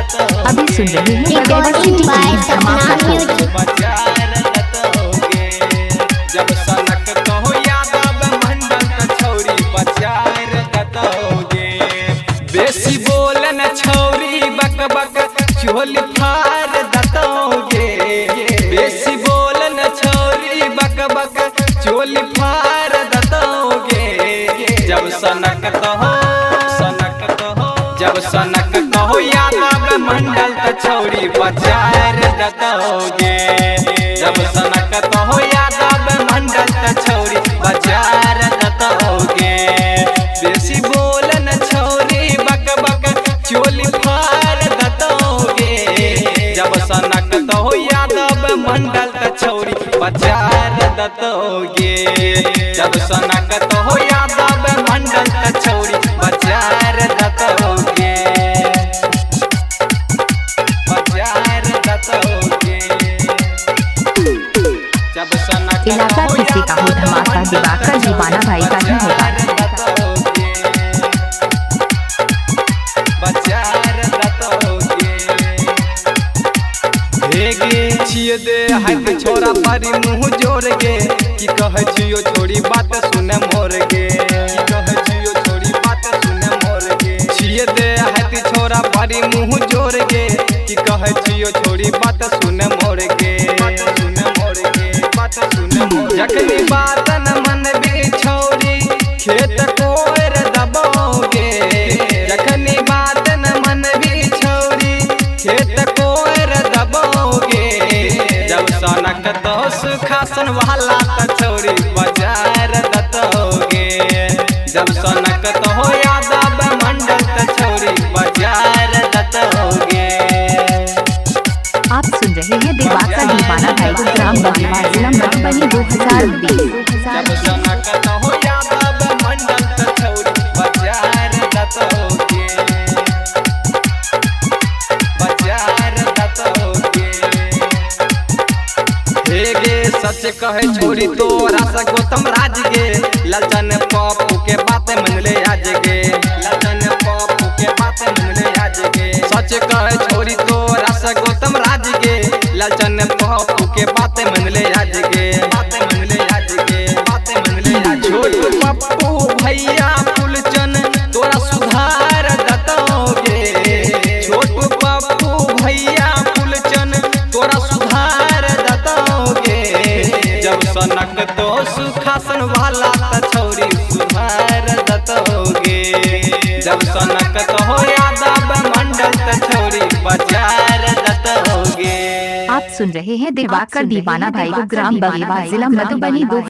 अभी सुन रहे हैं Recording by Sapna Music. बाजार दतोगे। जब सनक कहो यादव मंडल त छौरी बाजार दतोगे। बेसी बोलन छौरी बक बक चोली फार दतोगे। बेसी बोलन छौरी बक बक चोली फार दतोगे। जब सनक कहो सनक कहो जब सनक कहो यादव मंडल त छौरी बाजार दतोगे। जब सनक कहो यादव मंडल त छौरी बाजार दतोगे। बेसी बोलन छौरी बक बक चोली फार दतोगे। जब सनक कहो यादव मंडल त छौरी बाजार दतोगे। जब सनक कहो यादव मंडल त छौरी बाजार दतोगे। बाजार दतोगे। जब सनक इलाका कहो किसी का हो यादव धमाका मंडल दिवाकर त दीवाना भाई का ही होगा। बाजार दतोगे। बाजार दतोगे। हे गे छिए दे हाथ छोरा पारी मुँह जोड़ गे। की कहै छियो छोरी बात सुने मोर गे। की कहै छियो छोरी बात सुने मोर गे। छिए दे हाथ छोरा पारी मुँह जोड़ गे। की कहै छियो छोरी बात सुने मोर गे। बात सुने मोर गे बात सुने मोर। जखनी बात न मनबी छौरी खेत कोर दबोगे। जखनी बात न मनबी छौरी खेत कोर दबोगे। जब सनक तो सुखासन वाला त छौरी बाजार दतोगे। जब सनक तो यादव मंडल त छौरी बाजार दतोगे। आप सुन रहे हैं दिवाकर दीवाना भाई को ग्राम बगेवा जिला मधुबनी 2020। जब सनक तो यादव मंडल त छौरी बाजार दतोगे। बाजार दतोगे। हे गे सच कहे छोरी तोरा से गौतम राज गे। ललचन पप्पू के बात मन ले आज गे। ललचन पप्पू के बात मन ले आज गे। सच कहे छोरी तोरा से गौतम राज गे। ललचन पप्पू के बात मन ले आज गे। बात मन ले आज गे बात मन ले आज। छोटू पप्पू भैया फुलचन तोरा सुधार दतोगे। छोटू पप्पू भैया फुलचन तोरा सुधार दतोगे। जब सनक तो सुखासन वाला त छौरी सुधार दतोगे। जब सनक तो यादव मंडल त छौरी बाजार दतोगे। आप सुन रहे हैं दिवाकर दीवाना भाई को ग्राम बगेवा जिला मधुबनी 2020।